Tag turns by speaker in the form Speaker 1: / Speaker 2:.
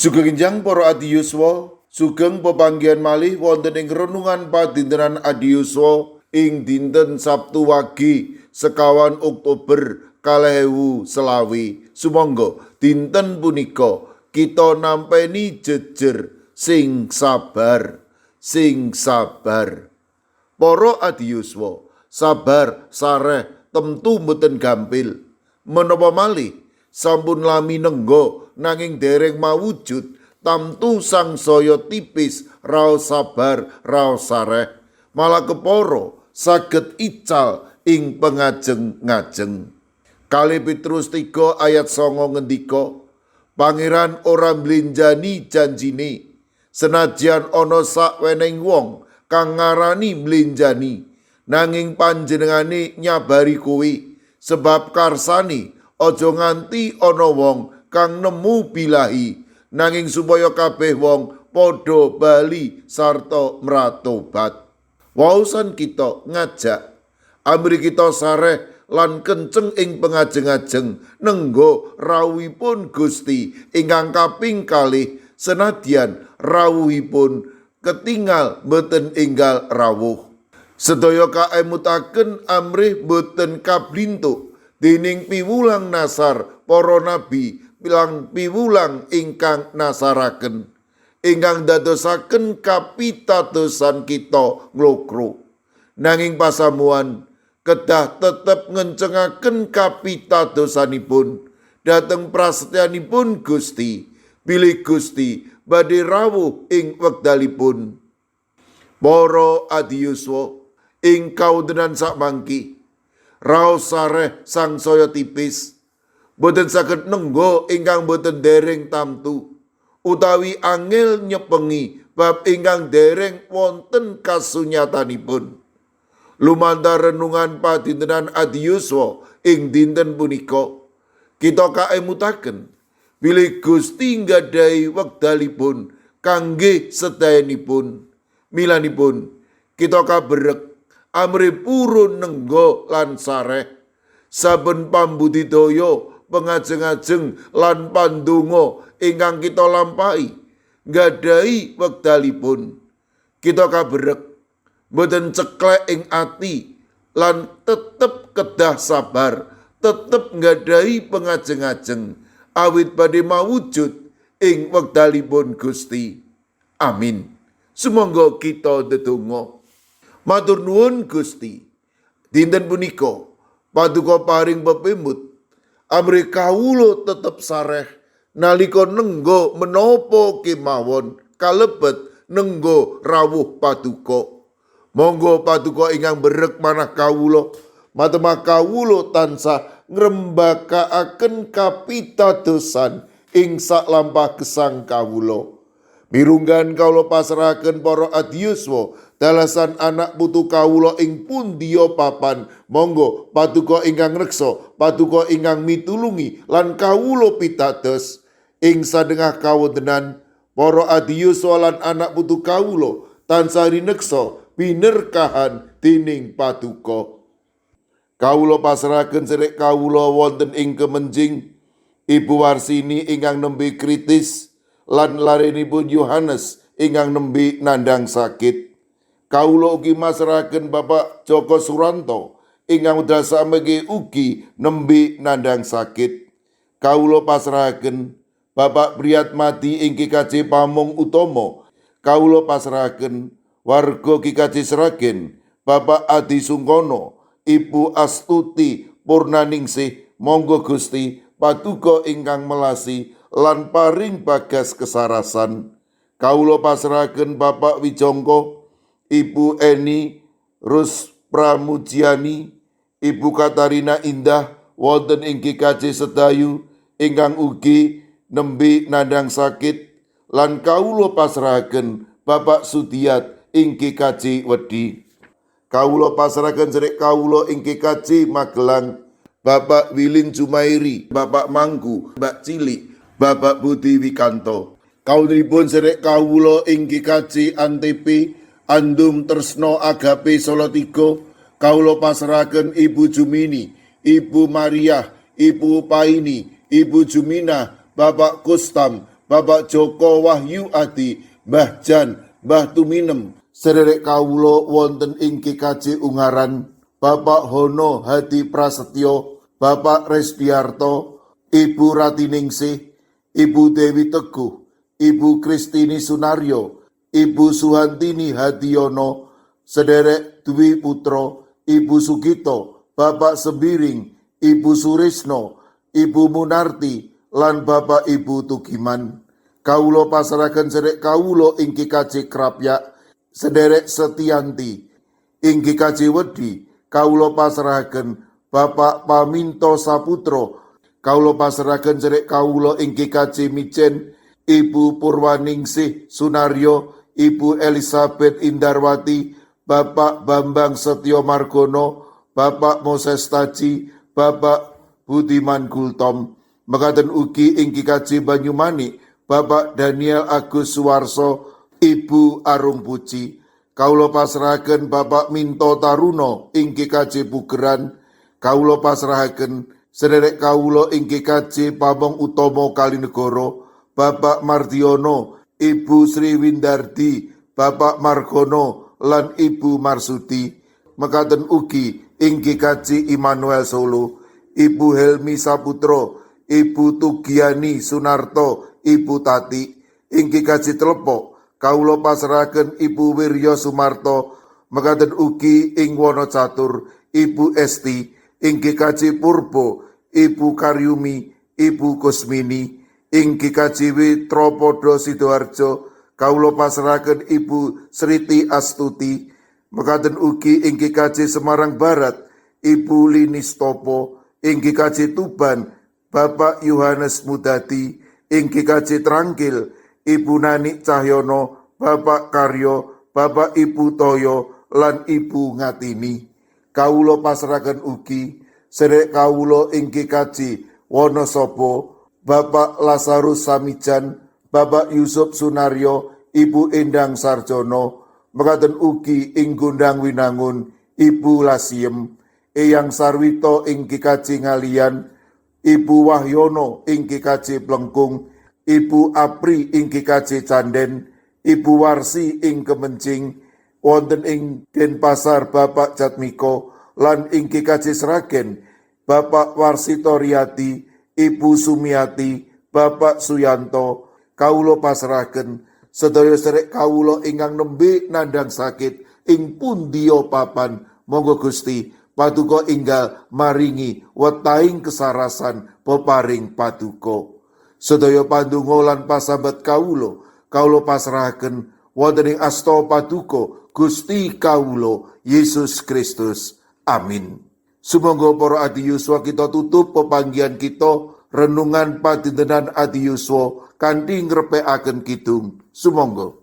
Speaker 1: Sugeng enjang para adiyuswa, sugeng pepanggihan malih wonten ing renungan padintenan adiyuswa ing dinten Sabtu Wage 24 Oktober 2025. Sumangga dinten punika kita nampeni jejer sing sabar, sing sabar. Para adiyuswa, sabar sareh temtu mboten gampil. Menapa malih sampun lami nengga nanging dereng mawujud, tamtu sangsaya tipis raos sabar raos sareh, malah kepara saged ical ing pengajeng-ngajeng. 2 Petrus 3 ayat 9 ngendika, Pangeran ora mblenjani janjine, senajan ana saweneng wong kang ngarani mblenjani, nanging panjenengane nyabari kowe sebab karsane aja nganti ana wong kang nemu bilahi, nanging supaya kabeh wong padha bali sarta mratobat. Waosan kita ngajak amri kita sareh lan kenceng ing pengajeng-ajeng nenggo rawuhipun Gusti ingkang kaping kalih, senadyan rawuhipun ketingal boten enggal rawuh. Sedaya kaemutaken amrih boten kablintuk dening piwulang nasar para nabi lan piwulang ingkang nasaraken, ingkang dadosaken kapitadosan kita nglokro. Nanging pasamuan kedah tetep ngencengaken kapitadosanipun dhateng prasetyanipun Gusti, bilih Gusti badhe rawuh ing wekdalipun. Para adiyuswa ing kawontenan sakmangki, raos sareh sangsaya tipis, boten saged nengga ingkang boten dereng tamtu, utawi angel nyepengi bab ingkang dereng wonten kasunyatanipun. Lumantar renungan padintenan adiyuswa ing dinten punika, kita kaemutaken bilih Gusti nggadahi wekdalipun kangge sedayanipun. Milanipun kita kaberek amrih purun nengga lan sareh saben pambudidaya pengajeng-ajeng lan pandonga ingkang kita lampahi nggadahi wekdalipun. Kita kaberek boten ceklek ing ati lan tetep kedah sabar, tetep nggadahi pengajeng-ajeng awit badhe mawujud ing wekdalipun Gusti. Amin. Sumangga kita ndedonga. Matur nuwun Gusti. Dinten punika paduka paring pepimut amrih kawula tetep sareh nalika nengga menapa kemawon kalebet nengga rawuh paduka. Monggo paduka ingkang berek manah kawula, matemah kawula tansah ngrembakaaken kapitadosan ing saklampah gesang kawula. Mirunggan kawula pasrahaken para adiyuswa dalasan anak putu kawula ing pundiya papan. Monggo paduka ingkang reksa, paduka ingkang mitulungi lan kawula pitados ing sadengah kawontenan para adiyuswa lan anak putu kawula tansah rineksa binerkahan dening paduka. Kawula pasrahaken sedherek kawula wonten ing Kemenjing, Ibu Warsini ingkang nembe kritis lan larenipun Yohanes ingkang nembe nandhang sakit. Kawula ugi masrahaken Bapak Joko Suranto ingkang wekdal samangke ugi nembe nandhang sakit. Kawula pasrahaken Bapak Priyatmadi ing GKJ Pamong Utomo. Kawula pasrahaken warga GKJ Sragen, Bapak Adi Sungkono, Ibu Astuti Purnaningsih. Monggo Gusti paduka ingkang melasi lan paring bagas kesarasan. Kawula pasrahaken Bapak Wijongko, Ibu Eni Rus Pramujiani, Ibu Katarina Indah wonten ing GKJ Sedayu ingkang ugi nembe nandhang sakit lan kawula pasrahaken Bapak Sudiat ing GKJ Wedi. Kawula pasrahaken sedherek kawula ing GKJ Magelang, Bapak Wilin Jumairi, Bapak Mangku, Mbak Cilik, Bapak Budi Wikanto. Kawulanipun sedherek kawula ing GKJ Antp, Andum Tresno Agape Solo 3, kawula pasrahaken Ibu Jumini, Ibu Maria, Ibu Paini, Ibu Jumina, Bapak Kustam, Bapak Joko Wahyu Adi, Mbah Jan, Mbah Tuminem, sedherek kawula wonten ing GKJ Ungaran, Bapak Hono Hadi Prasetyo, Bapak Resdiarto, Ibu Ratiningsih, Ibu Dewi Teguh, Ibu Kristini Sunaryo, Ibu Suhantini Hadiono, sederek Dwi Putro, Ibu Sugito, Bapak Sembiring, Ibu Surisno, Ibu Munarti, lan Bapak Ibu Tugiman. Kawula pasrahaken sederek kawula ing GKJ Krapyak, sederek Setianti, ing GKJ Wedi, kawula pasrahaken Bapak Paminto Saputro, kawula pasrahaken sederek kawula ing GKJ Mijen, Ibu Purwaningsih Sunaryo, Ibu Elizabeth Indarwati, Bapak Bambang Setyo Margono, Bapak Moses Taji, Bapak Budiman Gultom. Mekaten ugi ing GKJ Banyumanik, Bapak Daniel Agus Suwarso, Ibu Arung Puji. Kawula pasrahaken Bapak Minto Taruno ing GKJ Pugeran. Kawula pasrahaken sederek kawula ing GKJ Pamong Utomo Kalinegoro, Bapak Mardiono, Ibu Sri Windardi, Bapak Margono, lan Ibu Marsudi. Mekaten ugi ing GKJ Immanuel Solo, Ibu Helmi Saputro, Ibu Tugiani Sunarto, Ibu Tati. Ing GKJ Telepok, kawula pasrahaken Ibu Wiryo Sumarto. Mekaten ugi ing Wonocatur, Ibu Esti. Ing GKJ Purbo, Ibu Karyumi, Ibu Kusmini. Ing GKJW Tropodo Sidoarjo, kawula pasrahaken Ibu Sriti Astuti. Mekaten ugi ing GKJ Semarang Barat, Ibu Linis Topo. Ing GKJ Tuban, Bapak Yohanes Mudati. Ing GKJ Trangkil, Ibu Nani Cahyono, Bapak Karyo, Bapak Ibu Toyo, lan Ibu Ngatini. Kawula pasrahaken ugi sedherek kawula ing GKJ Wonosobo, Bapak Lazarus Samijan, Bapak Yusuf Sunaryo, Ibu Endang Sarjono. Mekaten ugi ing Gondang Winangun, Ibu Lasiem, Eyang Sarwito ing GKJ Ngalian, Ibu Wahyono ing GKJ Plengkung, Ibu Apri ing GKJ Canden, Ibu Warsi ing Kemencing, wonten ing Denpasar Bapak Jatmiko, lan ing GKJ Sragen, Bapak Warsito Riyadi, Ibu Sumiati, Bapak Suyanto. Kawula pasrahaken sedaya sedherek kawula ingkang nembe nandhang sakit ing pundiya papan. Monggo Gusti Paduka enggal maringi wetahing kesarasan peparing Paduka. Sedaya pandonga lan pasambat kawula, kawula pasrahaken wonten ing asta Paduka Gusti kawula Yesus Kristus. Amin. Sumangga para adi yuswa, kita tutup pepanggihan kita renungan padintenan adi yuswa kanthi ngrepekaken kidung. Sumangga.